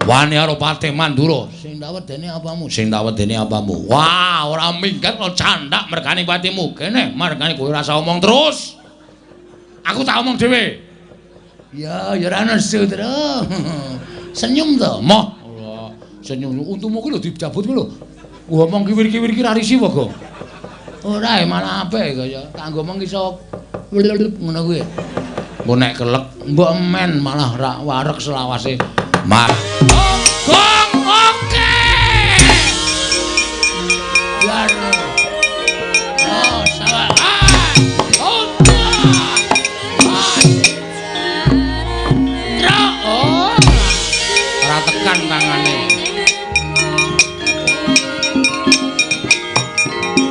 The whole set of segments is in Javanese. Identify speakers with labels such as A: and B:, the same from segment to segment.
A: Wani karo Patih Mandura. Sing tak wedeni apamu? Sing tak wedeni apamu? Wah, ora minggat lo candak mergane patimu. Kene mergane kowe ora usah omong terus. Aku tak omong dhewe. Ya, ya ora nesu, Tru. Senyum to? Moh. Allah, senyum. Untumu kuwi lho dijabut kuwi lho. Ngomong kiwir-kiwir ki ra risi apa, Gong? Ora, malah apik kaya kanggo mong iso ngono kuwi. Engko nek kelek mbok men malah ra wareg selawase. Mar. Gong, oke. Biar. Oh, salah. Ah. Oh. Oh. Ora tekan tangane.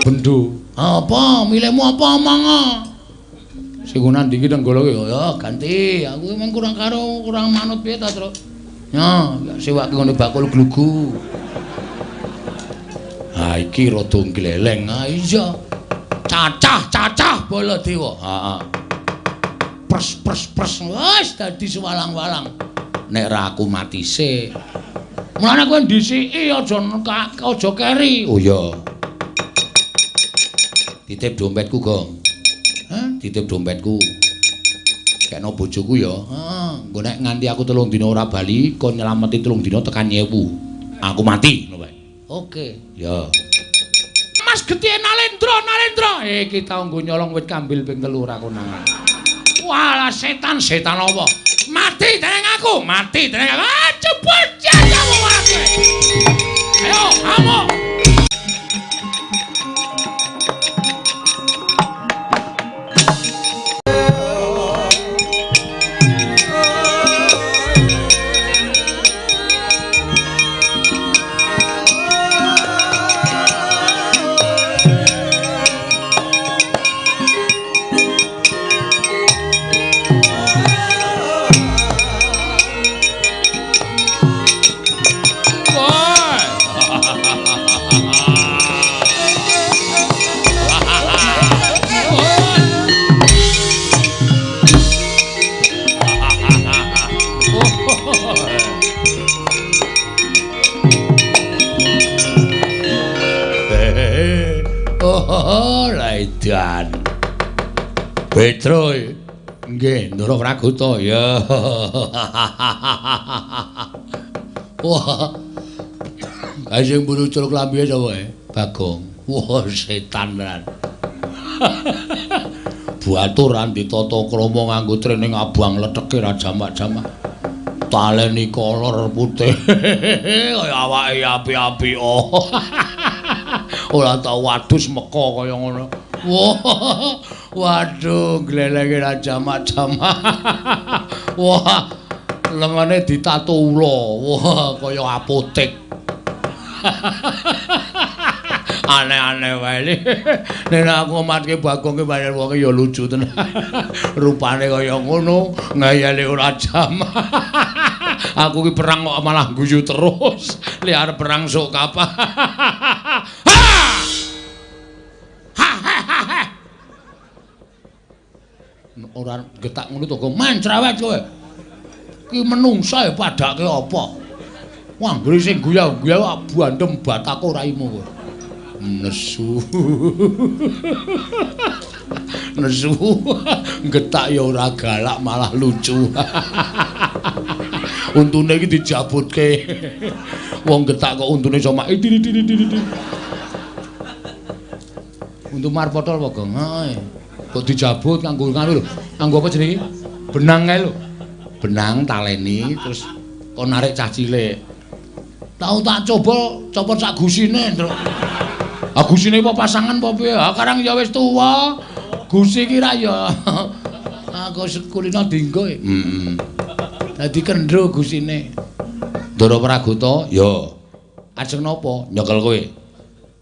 A: Bendo. Apa? Milihmu apa omong? Sing nandi iki nenggala ki ya ganti. Aku emang kurang karo kurang manut piye ta, Truk? Ya, sewake ngene bakul glugu. Ha iki rada gleleng. Ha iya. Cacah-cacah Baladewa. Heeh. Pres pres pres. Wis dadi sewalang-walang. Nek ra aku mati sik. Mulane kowe ndhisiki aja aja keri. Oh iya. Titip dompetku, Gong. Hah? Titip dompetku. Kekno bojoku ya. Heeh, engko nek nganti aku 3 dina ora bali, kon nyelameti 3 dina tekan 1000. Aku mati, ngono wae. Oke. Ya. Mas Getihe Nalendra, Nalendra. Iki tau nggo nyolong wit kambil ping 3 ora konangan. Walah setan, setan apa? Mati dening aku, mati dening aku. Ah, jebul jajamu mati. Ayo, amuk. Dan Petro nggih Ndara Pragota ya. Wah. Kae sing mburu culuk lambihe sapa e? Bagong. Wah, setan tenan. Buaturan ditata krama nganggo trening abang letheke ra jamak-jamak. Taleni kolor putih kaya awake api-api. Oh. Ora tau wadus meka kaya ngono. Wah, waduh, glelenge ra jamak-jamak. Wah, lengene ditato ula. Wah, kaya apotek. Aneh-aneh wae. Nek aku matke Bagong ki pancen wonge ya lucu tenan. Rupane kaya ngono, ngayale ora jamak. Aku ki perang kok malah guyu terus. Li arep perang sok kapan. Ora getak ngono to, men cerewet kowe. Ki menungsa ya padake apa? Wah, anggere sing guyang-guyang bandem batako raimu kowe. Nesu. Nesu. Getak ya ora galak malah lucu. Untune iki dijabutke. Wong getak kok untune iso mak diri. Untu marpotol apa, Gong? Heeh. Kok dijabut nganggo nganu lho. Nganggo apa jenenge? Benang kae lho. Benang taleni terus kon narik cah cilik. Tau tak coba copot sak gusine, Ndruk. Ah gusine apa pasangan apa piye? Ah karang ya wis tuwa. Gusi ki ra ya. Aku sekulino dinggo. Heeh. Dadi kendro gusine. Ndara Pragota, ya. Ajeng napa? Nyekel kowe.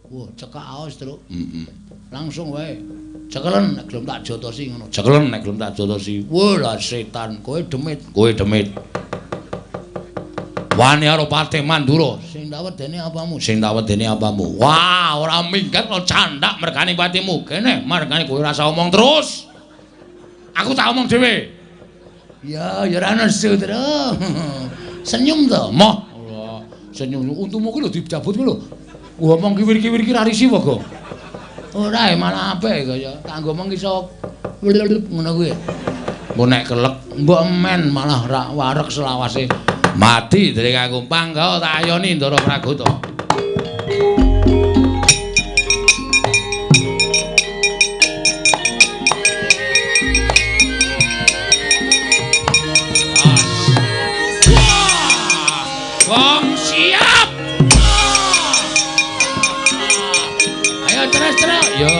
A: Wah, cekak aos, Truk. Heeh. Langsung wae. Cekelen nek gelem tak jotosi ngono. Cekelen nek gelem tak jotosi. Wah, lah setan, kowe demit, kowe demit. Wani karo Patih Mandura. Sing tak wedeni apamu? Sing tak wedeni apamu? Wah, ora minggat lo candak mergane patimu. Kene mergane kowe ora usah omong terus. Aku tak omong dhewe. Ya, ya ora nesu, Truk. Senyum to? Moh. Senyum untumu kuwi lho dijabut kuwi lho. Ngomong kiwir-kiwir ki ra risi apa, Gong? Ora malah apik kaya kanggo mong iso ngono kuwi. Engko nek kelek mbok men malah ra wareg selawase. Mati dening aku pangga tak ayoni Ndara Pragota. Gong siap. Ayo terus terus. Yo.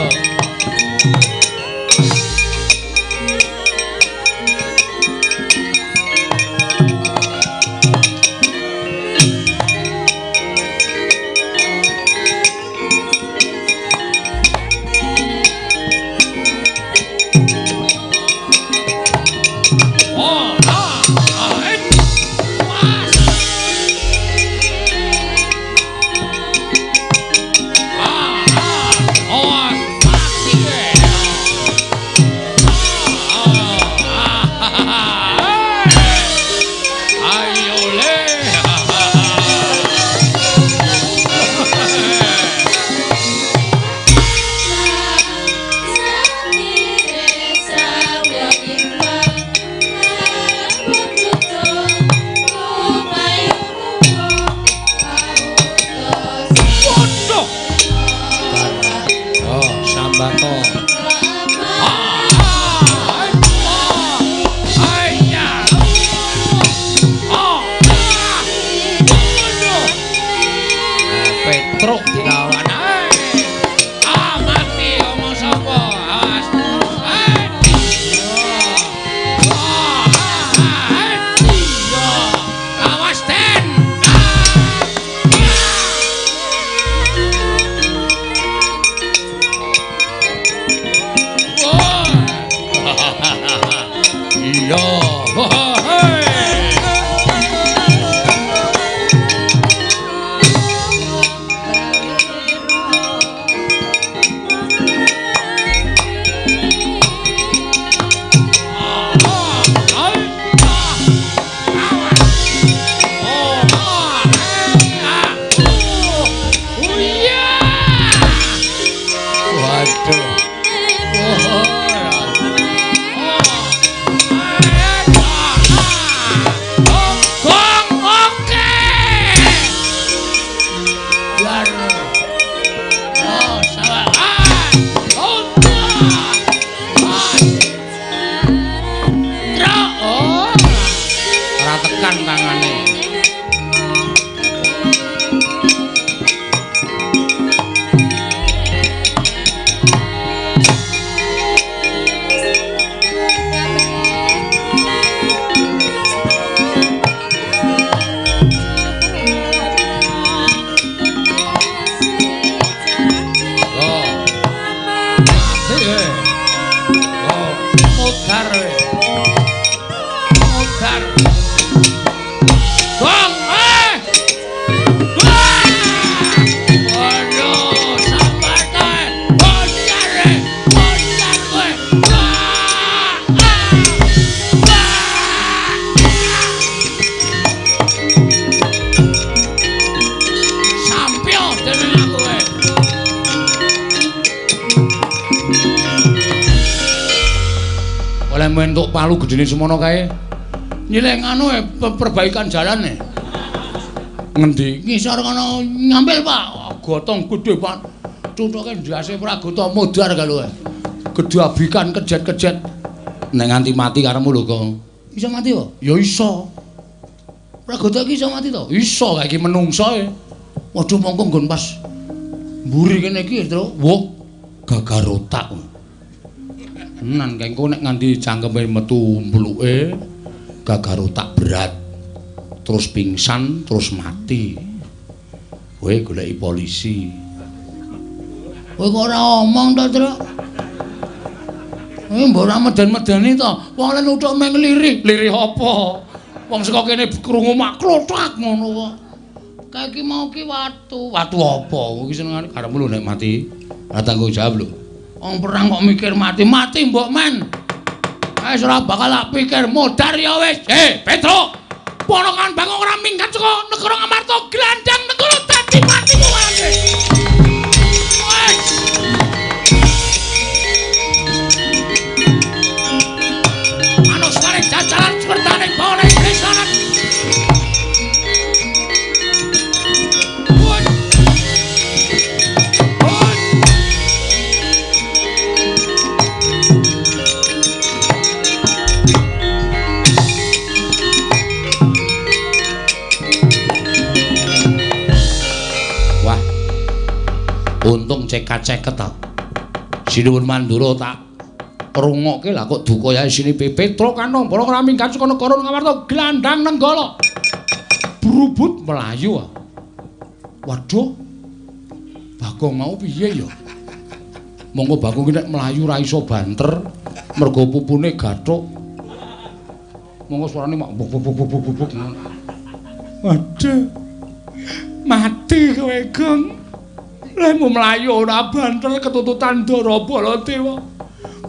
A: Entuk palu gedene semono kae. Nyileh anu perbaikan jalan e. Ngendi? Ngisor kono ngambil, Pak. Gotong gedhe, Pak. Cuthuke ndase Pragota modar karo. Gedhe abikan kejet-kejet. Nek nganti mati karepmu lho, Kong. Iso mati apa? Ya iso. Pragota iki iso mati to? Iso, kae iki menungso e. Waduh mongko nggon pas mburi kene iki, Tru. Wah, gagar otak. Tenan kae engko nek nganti cangkeme metu mbluke gagar otak berat. Terus pingsan, terus mati. Kowe goleki polisi. Kowe kok ora omong to, Tru? Mbok ora meden-medeni to. Wong lek nuthuk meng lirih, lirih apa? Wong saka kene krungu mak klothak ngono kok. Kae iki mau ki watu. Watu apa? Iki senengane karepmu lho nek mati. Ora tanggung jawab lho. Wong perang kok mikir mati, mati mbok men. Wis ora bakal tak pikir modar ya wis. Hei, Petro. Ponokan Bagong ora minggat saka negara Ngamarta glandhek. Untung cekat-ceket ta. Sinuwun Mandura tak rungokke lah kok duka yae sini Petruk kanong para ora minggat saka negara Ngamarta glandang Nenggala. Brubut mlayu. Waduh. Bagong mau piye ya? Monggo Bagong ki nek mlayu ra iso banter mergo pupune gathuk. Monggo suarane mak buk buk buk buk buk. Waduh. Mati kowe, Gong. Lehmu mlayu ora banter ketututan Ndara Baladewa.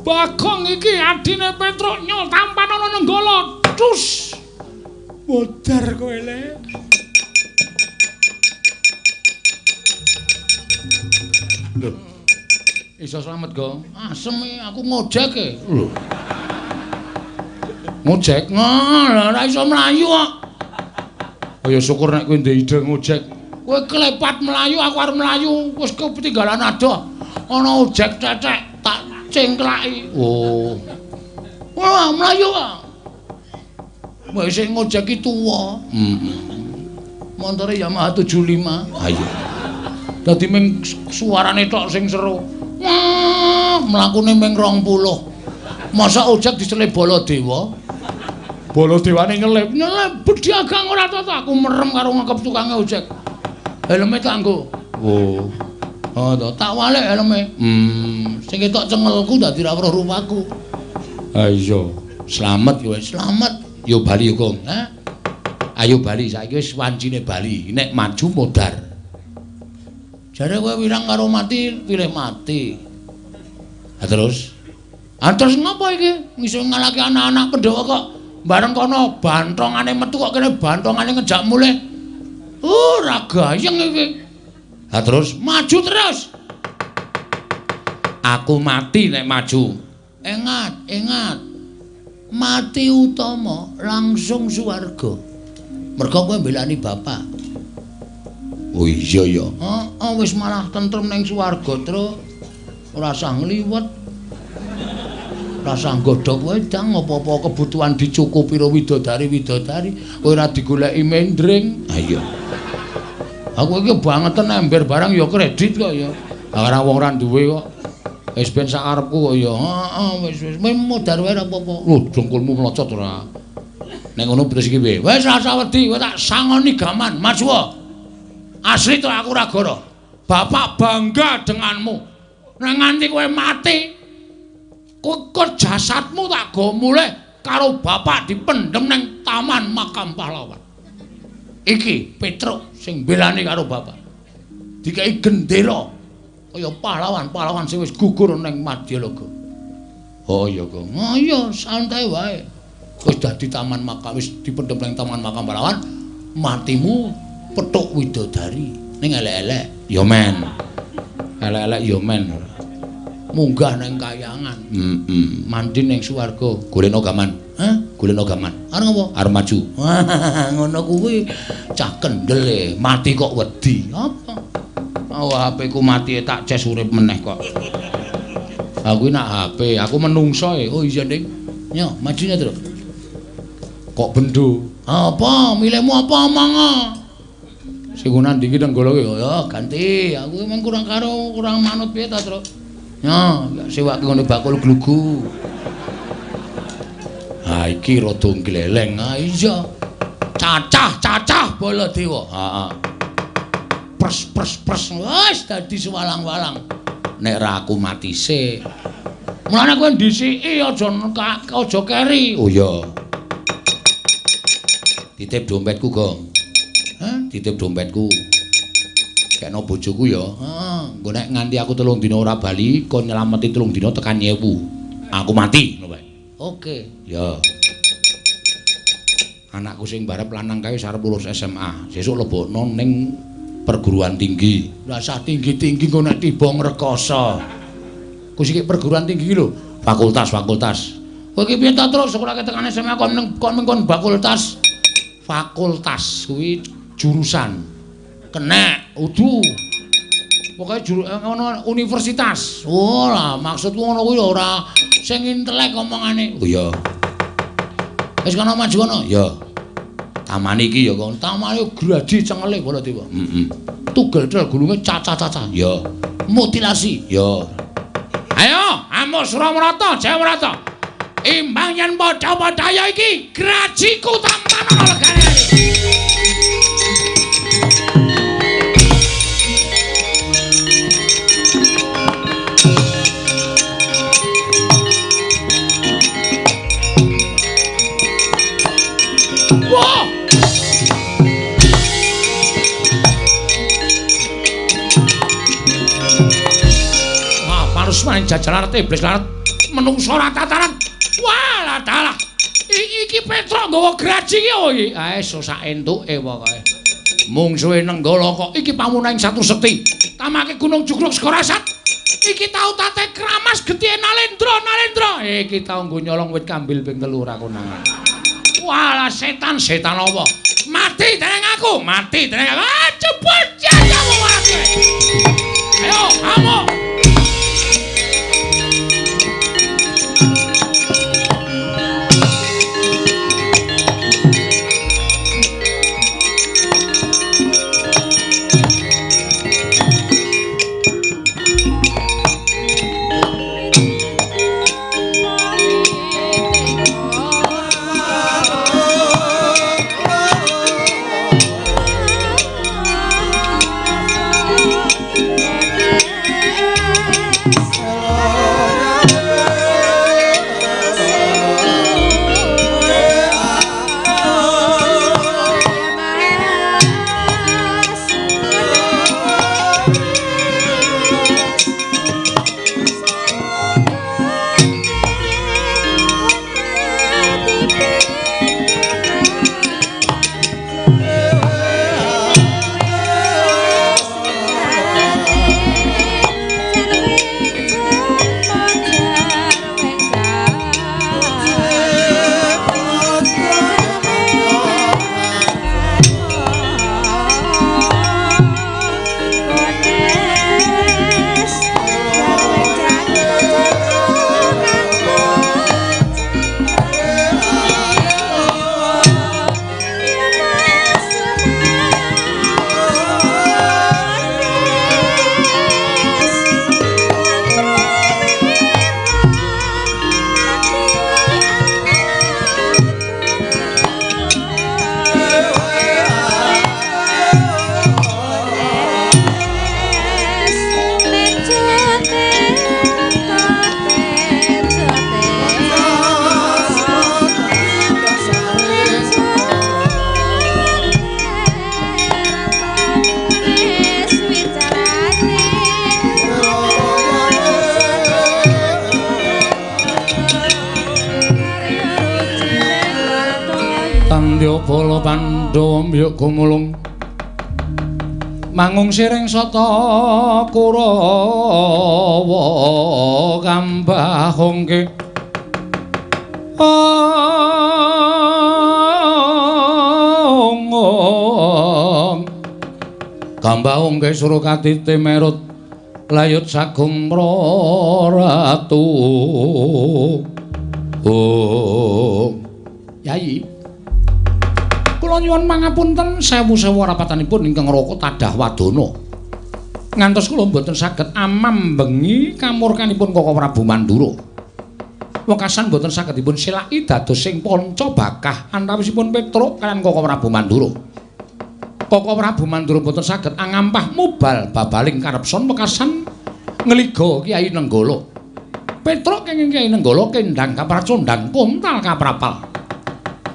A: Bagong iki adine Petruk nyol tampan ana Nenggala. Cus. Modar kowe le. Lho. Iso slamet, Gong. Asem aku ngojek e. Lho. Ngojek? Ora iso mlayu kok. Oh ya syukur nek kowe ndek ide ngojek. Kowe klepat mlayu, aku arep mlayu, wis ketinggalan adoh. Ana ojek cecek tak cengklaki. Oh. Wah, mlayu kok. Wis sing ngojek ki tuwa. Heeh. Montore Yamaha 75. Ha iya. Dadi ming suarane tok sing seru. Wah, mlakune ming 20. Masa ojek diselip Baladewa? Baladewane nyelip, nyelip bediagang ora tata. Aku merem karo ngekep tukange ojek. Helme tak nggo. Oh. Oh to, tak walik helme. Sing ketok cengelku dadi ra weruh rupaku. Ha iya, slamet kowe, slamet. Yo bali yo, Gong. Ha? Ayo bali saiki wis wancine bali. Nek maju modar. Jare kowe wirang karo mati, pilih mati. Ha terus? Ha terus ngopo iki? Iso ngalahke anak-anak Pandhawa kok bareng kono bantongane metu kok kene bantongane ngejak mulih. Ora gayeng iki. Ha terus maju terus. Aku mati nek maju. Ingat, ingat. Mati utama langsung swarga. Mergo kowe mbelani bapak. Oh iya ya. Heeh, wis malah tentrem ning swarga, Truk. Ora usah ngliwet. Ora usah nggodhog wedang, apa-apa kebutuhan dicukupi karo widodari-widodari, kowe ora digoleki mendring. Ha iya. Aku iki bangeten ember barang ya kredit kok ya. Lah ora wong ora duwe kok. Wis ben sak karepku kok ya. Heeh, wis wis modar wae ora apa-apa. Lho, dengkulmu mlocot ora. Nek ngono terus iki piye? Wis ora usah wedi, kowe tak sangoni gaman, maju. Asli to aku ora goro. Bapak bangga denganmu. Nek nganti kowe mati, kok jasadmu tak go mulih karo bapak dipendhem ning taman makam pahlawan. Iki Petruk sing mbelani karo bapak. Dikeki gendera kaya pahlawan-pahlawan sing wis gugur ning Madyalaga. Oh iya, Gong. Oh iya, santai wae. Wis dadi taman makam, wis dipendhem ning taman makam pahlawan, matimu petuk widodari ning elek-elek. Ya men. Elek-elek ya men. Munggah ning kayangan. Heeh. Mandi ning swarga. Golekno gaman. Hah? Golekno gaman. Arep ngopo? Arep maju. Ngono kuwi cah kendel e, mati kok wedi. Apa? Oh, HP ku mati tak ces urip meneh kok. Aku nak HP, aku menungso e. Oh iya, Ding. Yo, majunya terus. Kok bendo? Apa? Milihmu apa omong? Sing ngono ndi iki Nenggala ki? Ya ganti. Aku emang kurang karo kurang manut piye ta, Truk? Yo, sewake ngene bakul glugu. Ha iki rada gleleng. Ha iya. Cacah-cacah Baladewa. Heeh. Pres pres pres wis dadi sewalang-walang. Nek ra aku mati sik. Mulane kowe ndhisiki aja aja keri. Oh iya. Titip dompetku, Gong. Hah? Titip dompetku. Kekno bojoku ya. Heeh, engko nek nganti aku 3 dina ora bali, kon nyelameti 3 dina tekan nyewu. Aku mati ngono wae. Oke. Ya. Anakku sing barep lanang kae wis arep lulus SMA. Sesuk lebokno ning perguruan tinggi. Lah sah tinggi-tinggi engko nek tiba ngrekoso. Ku sik perguruan tinggi iki lho, fakultas-fakultas. Kowe iki piye ta terus sekolahke tekan SMA kon ning kon fakultas. Fakultas kuwi jurusan. Kenek, udu. Pokoke juru ngono universitas. Oh lah, maksudku ngono kuwi ora sing intelek omongane. Oh iya. Wis kono maju kono. Ya. Tamani iki ya kon. Tamani graji cengele Baladewa. Heeh. Tugel tel gulunge cacah-cacah. Ya. Mutilasi. Ya. Ayo, amuk Suramarata, Jayamarata. Imbang yen padha-padha ya iki grajiku tampan legane. Wah! Wah, parusman jajaran iblis larat menungso rata-taran. Wah, dalah. Iki Petruk nggawa graji iki oh iki. Ae sak entuke pokoke. Mungsuhe Nenggala kok iki pamunaing satu sekti. Tamake Gunung Jugruk Segara Sat. Iki tau tate kramas getihe Nalendra, Nalendra. Iki tau nggo nyolong wit kambil ping 3 ora konangan. Walah setan, setan apa? Mati dening aku, mati dening aku. Ah, jebul jajamu mati. Ayo, amuk. Bala Pandhawa mbyuk gumulung mangung siring sata Kurawa kambahungke kambahungke Surakatite merut layut sagung praratu. Oh Yai, kula nyuwun pangapunten sewu-sewu rapatanipun ingkang raka tadah wadana. Ngantos kula mboten saged amambengi kamurkanipun Koko Prabu Mandura. Wekasan mboten saged dipun selaki dados sing panca bakah antawisipun Petruk kaliyan Koko Prabu Mandura. Koko Prabu Mandura mboten saged angampah mubal babaling karepson wekasan ngliga Kyai Nenggala. Petruk kenging Kyai Nenggala kendhang kapracondhang kontal kaprapal.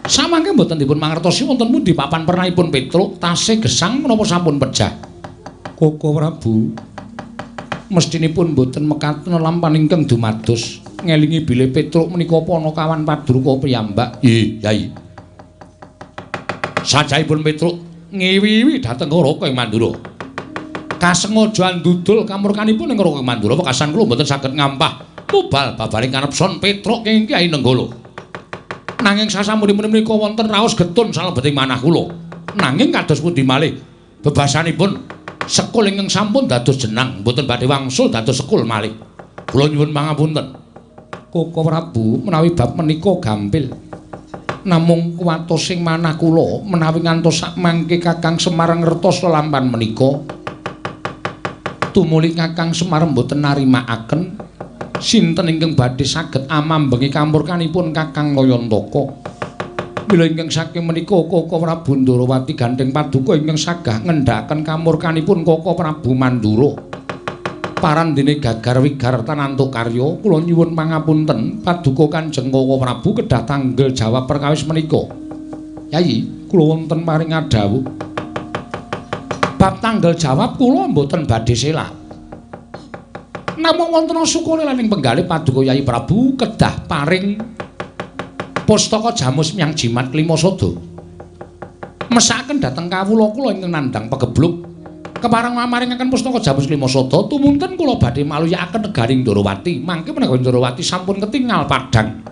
A: Samangke mboten dipun mangertosi wonten pundi papan pernahipun Petruk tasih gesang menapa sampun pejah. Koko Prabu mestinipun mboten mekaten lampan ingkang dumados ngelingi bilih Petruk menika panakawan padruka piyambak. Nggih, Yai. Sajaipun Petruk ngiwi-iwi dhateng Raka ing Mandura. Kasengaja andudul kamurkanipun ing Raka ing Mandura wekasan kula mboten saged ngampah mubal babaring kanepson Petruk ing Kyai Nenggala. Nanging sasampunipun menika wonten raos getun salebeting manah kula. Nanging kados pundi malih bebasanipun sekul ingkang sampun dados jenang mboten badhe wangsul dados sekul malih. Kula nyuwun pangapunten. Koko Prabu menawi bab menika gampil. Namung kuwatos sing manah kula menawi ngantos sakmangke Kakang Semar ngertos lelampahan menika. Tumuli Kakang Semar mboten narimakaken sinten ingkang badhe saged amambengi kamurkanipun Kakang Layantaka. Mila ingkang saking menika Kaka Prabu Ndarawati gandheng paduka ingkang sagah ngendhakaken kamurkanipun Kaka Prabu Mandura. Parandene gagar wigar tanantuk karya kula nyuwun pangapunten paduka Kanjeng Kaka Prabu kedah tanggel jawab perkawis menika. Yayi, kula wonten paring adhawuh. Bab tanggel jawab kula mboten badhe selak. Namung wonten sukune lan ing penggalih paduka Yayi Prabu kedah paring pustaka jamus miang jimat Klimasada. Mesakaken dhateng kawula kula ingkang nandhang pegebluk. Kepareng mamaringaken pustaka jamus Klimasada tumunten kula badhe maluyakaken negari Ndarawati. Mangke menawi Ndarawati sampun ketingal padhang.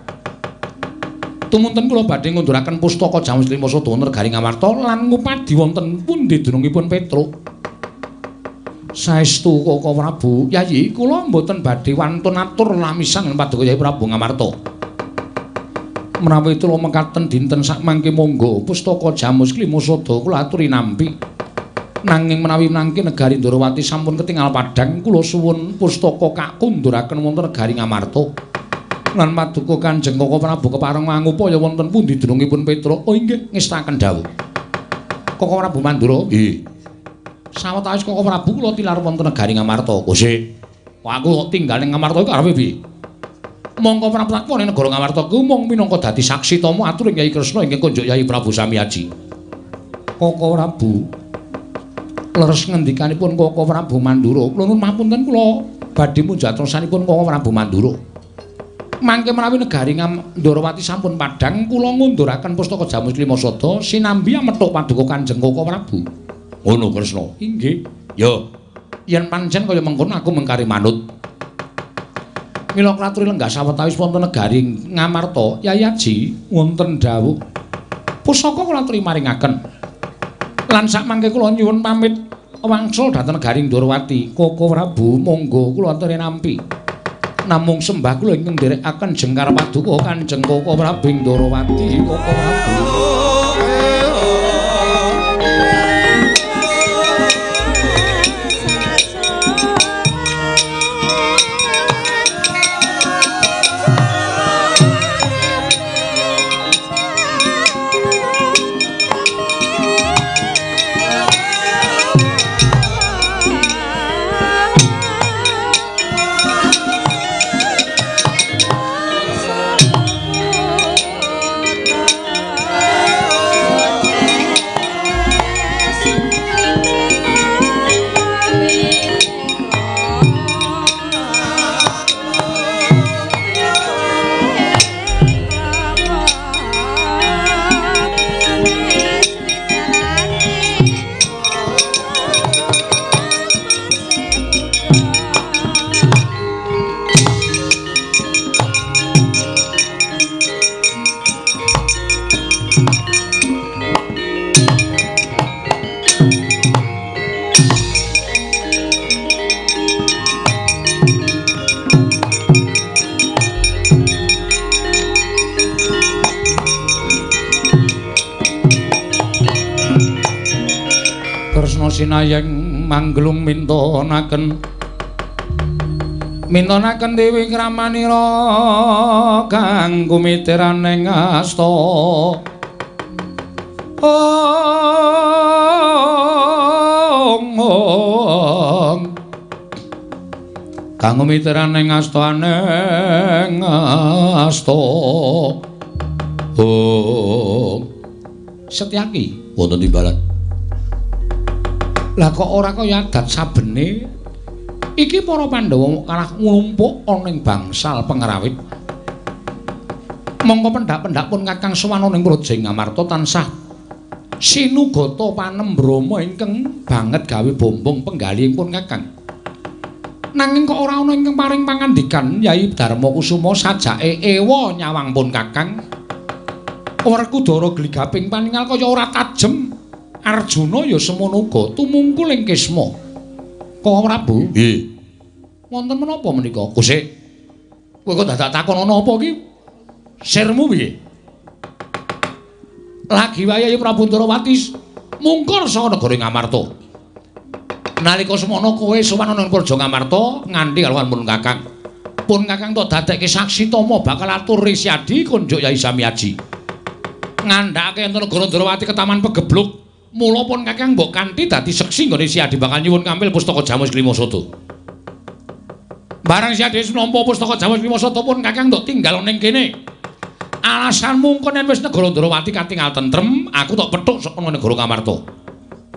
A: Tumunten kula badhe ngunduraken pustaka jamus Klimasada wonten negari Ngamarta lan ngupadi wonten pundi dunungipun Petruk. Saestu Kaka Prabu, Yayi kula mboten badhe wantun atur lamisan paduka Yayi Prabu Ngamarta. Menawi kula mekaten dinten sakmangke monggo pustaka jamus Klimasada kula aturi nampi. Nanging menawi mangke negari Ndarawati sampun ketingal padhang kula suwun pustaka kakunduraken wonten negari Ngamarta. Lan paduka Kanjeng Kaka Prabu kepareng mangupaya wonten pundi dunungipun Petruk. Oh inggih ngestaken dawuh. Kaka Prabu Mandura, nggih. Sawetawis Kaka Prabu kula tilar wonten negari Ngamarta. Kosik. Aku kok tinggal ning Ngamarta iku karepe piye? Mongko Prabu takwa ning negara Ngamarta ku mung minangka dadi saksi tama aturing Kyai Kresna ingkang konjuk Kyai Prabu Samiaji. Kaka Prabu leres ngendikanipun Kaka Prabu Mandura, kula nuwun mapunten kula badhe munjatosanipun Kaka Prabu Mandura. Mangke menawi negari Ndarawati sampun padhang kula ngunduraken pustaka jamus Klimasada sinambi amethuk paduka Kanjeng Kaka Prabu. Ngono Kresna. Inggih. Ya, yen pancen kaya mengkono aku mengkari manut. Mila klaturi lenggah sawetawis wonten negari Ngamarta, Yai Aji wonten dawuh. Pusaka kula aturi maringaken. Lan sakmangke kula nyuwun pamit wangsul dhateng negari Ndarawati. Kaka Prabu monggo kula aturi nampi. Namung sembah kula ingkang nderekaken jengkar paduka Kanjeng Kaka Prabu Ndarawati. Kaka Prabu. Sinayeng manggelung mintonaken mintonaken dewi kramanira kang kumitiraning asta ong kang kumitiraning asta aneng asta ong. Setyaki wonten timbalan. Lah kok ora kaya adat sabene iki para Pandhawa kalah nglumpuk ana ing bangsal pengrawit. Mongko pendak-pendak pun Kakang sowan ana ing Praja Ngamarta tansah sinugata panembrama ingkang banget gawe bombong penggalihipun Kakang. Nanging kok ora ana ingkang paring pangandikan Yai Darma Kusuma sajake ewa nyawang pun Kakang. Werkudara gligaping paningal kaya ora tajem. Arjuna ya semono uga tumungkul ing Kisma. Kaka Prabu? Nggih. Wonten menapa menika? Kusik. Kowe kok dadak takon ana apa iki? Sirmu piye? Lagi wayahe Prabu Ndrawati mungkur saka negara Ngamarta. Nalika semono kowe sowan ana ing Praja Ngamarta nganti kaluwan pun Kakang. Pun Kakang tok dadekke saksi tama bakal atur Siadi konjuk Yai Samiaji. Ngandhakake enten negara Ndrawati ketaman pegebluk. Mula pun Kakang mbok kanthi dadi seksi nggone Siadi bakal nyuwun ngampil pustaka Jamus Klima Sada. Barang Siadi wis nampa pustaka Jamus Klima Sada pun Kakang tok tinggal ning kene. Alasan mungkon yen wis negara Ndrawati katingal tentrem, aku tok petuk saka negara Ngamarta.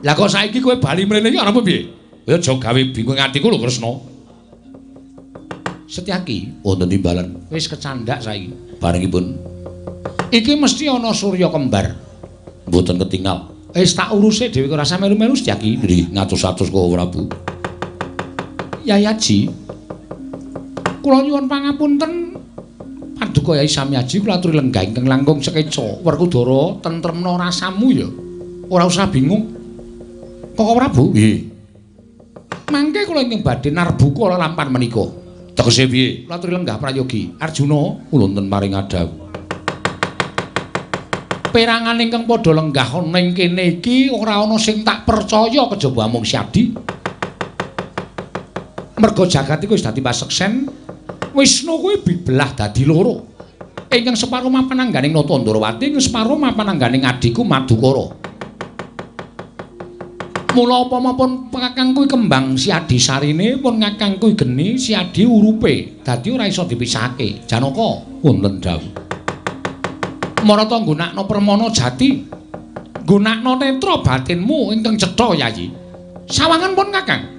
A: Lah kok saiki kowe bali mrene iki arep piye? Ya aja gawe bingung atiku lho Kresna. Setyaki wonten timbalan. Wis kecandak saiki. Barengipun iki mesti ana surya kembar. Mboten ketingal. Wis tak uruse dhewe ora usah melu-melu Setyaki. Nggih, ngatus-atus kok Prabu. Yayaji. Kula nyuwun pangapunten Paduka Yai Samiaji kula aturi lenggah ingkang langkung sekeca. Werkudara tentremna rasamu ya. Ora usah bingung. Koko Prabu? Nggih. Mangke kula ingkang badhe narbuka lelampan menika. Tegese piye? Kula aturi lenggah prayogi. Arjuna kula wonten paring adhawuh. Perangan ingkang padha lenggah ana ing kene iki ora ana sing tak percaya kejaba amung Siadi. Merga jagat iku wis dadi paseksen, Wisnu kuwi dibelah dadi loro. Ingkang separo mapan angganing Nata Ndrawati, ingkang separo mapan angganing adhiku Madukara. Mula apa pun Kakang kuwi kembang Siadi sarine, pun Kakang kuwi geni Siadi urupe, dadi ora iso dipisahake. Janaka wonten dawuh. Marata nggunakno permana jati, nggunakno netra batinmu ingkang cetha Yayi. Sawangan pun Kakang.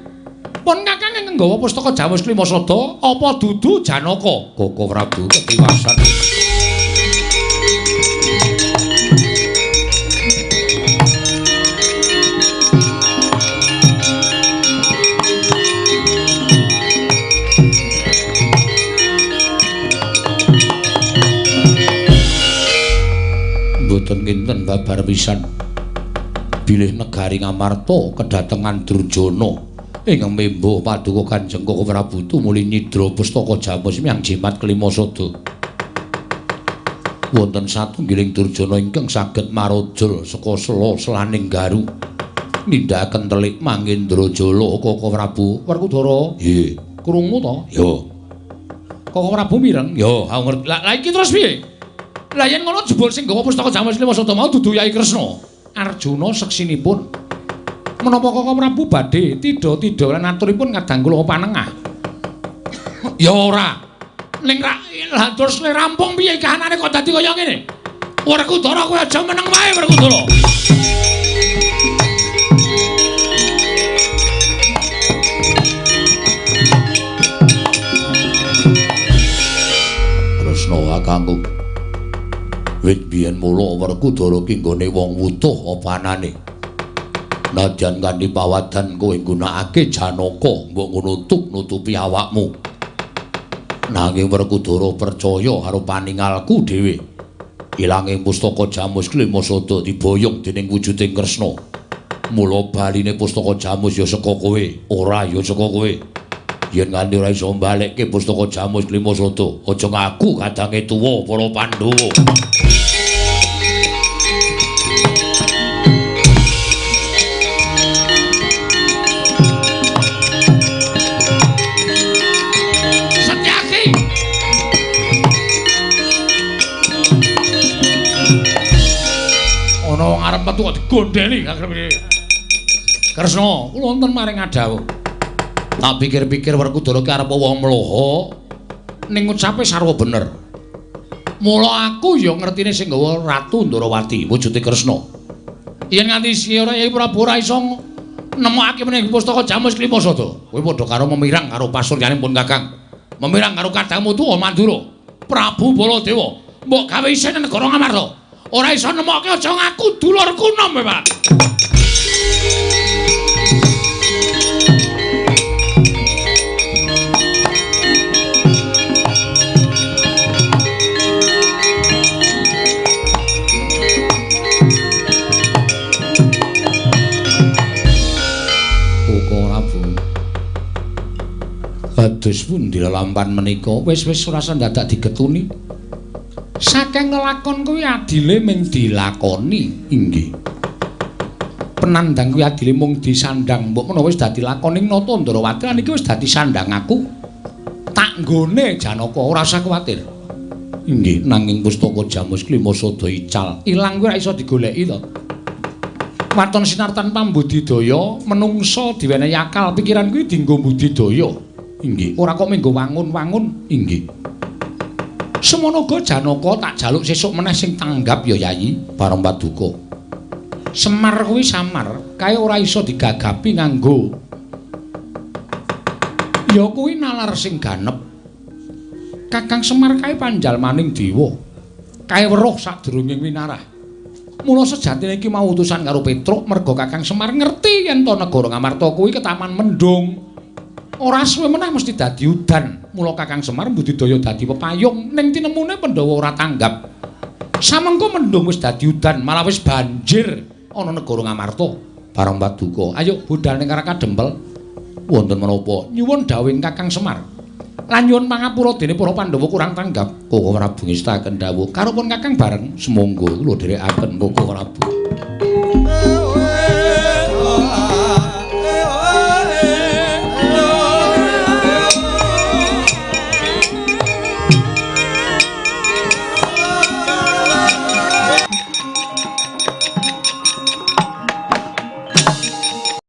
A: Pun Kakang ingkang nggawa pustaka Jamus Klima Sada, apa dudu Janaka? Koko Prabu ketiwasan. Mboten kinten babar pisan bilih negari Ngamarta kedatengan Durjana ingkang membo paduka Kanjeng Koko Prabu tumuli nyidra pustaka Jamus miyang jimat Klima Sada. Wonten satunggiling Durjana ingkang saged marojol saka sela-selaning garu nindakaken telik Mangendrajala Koko Prabu. Werkudara, nggih, krungu to? Ya. Koko Prabu mireng? Ya, aku ngerti. Lah iki terus piye? Lah yen ngono jebul sing nggawa pustaka Jamus Klima Sada mau dudu Yai Kresna. Arjuna seksinipun. Menapa Koko Prabu badhe tidha-tidha lan aturipun kadang kula panengah? Ya ora. Ning lah terus le rampung piye kahanane kok dadi kaya ngene? Werkudara kowe aja meneng wae Werkudara. Kresna kakangku. Wit biyen mula Werkudara ki nggone wong wutuh apa anane. Nadyan kanthi pawadan kowe nggunakake Janaka mbok ngono tuk nutupi awakmu. Nanging Werkudara percaya karo paningalku dhewe. Ilange pustaka Jamus Klima Sada diboyong dening wujuding Kresna. Mula baline pustaka Jamus ya saka kowe, ora ya saka kowe. Yen nganti ora iso mbalekke pustaka Jamus Klima Sada, aja ngaku kadange tuwa para Pandhawa. Setyaki. Ana wong arep metu kok digondheli karepe. Kresna, kula wonten maring adhawuh. Tak pikir-pikir Werkudara ki arep wong mloha ning ngucape sarwa bener. Mula aku ya ngertine sing nggawa Ratu Ndrawati wujude Kresna. Yen nganti ora Yai Prabu ora iso nemokake meneh pustaka Jamus Klima Sada, kowe padha karo memirang karo pasuryane pun Kakang. Memirang karo kadangmu tuwa Mandura, Prabu Baladewa. Mbok gawe isin negara Ngamarta. Ora iso nemokke aja ngaku dulurku nom kowe, Pak. Kados pundi lelampan menika? Wis-wis ora usah dadak digetuni. Saking lelakon kuwi adile mung dilakoni. Inggih. Penandang kuwi adile mung disandang. Mbok menawa wis dadi lakoning nata Ndrawati lan iki wis dadi sandang aku. Tak nggone Janaka ora usah kuwatir. Inggih, nanging pustaka Jamus Klima sada ical. Ilang kuwi ora iso digoleki to. Waton sinartan pambudidaya menungsa diwenehi akal pikiran kuwi dienggo budidaya. Inggih, ora kok menggo wangun-wangun. Inggih. Semono uga Janaka tak jaluk sesuk meneh sing tanggap ya Yayi Bareng Paduka. Semar kuwi samar, kae ora iso digagapi nganggo. Ya kuwi nalar sing ganep. Kakang Semar kae panjalmaning dewa. Kae weruh sadurunge winarah. Mula sejatine iki mau utusan karo Petruk merga Kakang Semar ngerti yen to negara Ngamarta kuwi ketaman mendung. Ora suwe meneh mesti dadi udan. Mula Kakang Semar mbudidaya dadi pepayung ning tinemune Pandhawa ora tanggap. Samengko mendung wis dadi udan, malah wis banjir ana negara Ngamarta. Bareng Paduka, ayo budal ning Karakadempel. Wonten menapa? Nyuwun dawuhing Kakang Semar. Lan nyuwun pangapura dene para Pandhawa kurang tanggap. Koko Prabu ngestaken dawuh. Karopun Kakang bareng, sumangga kula dherekaken Koko Prabu.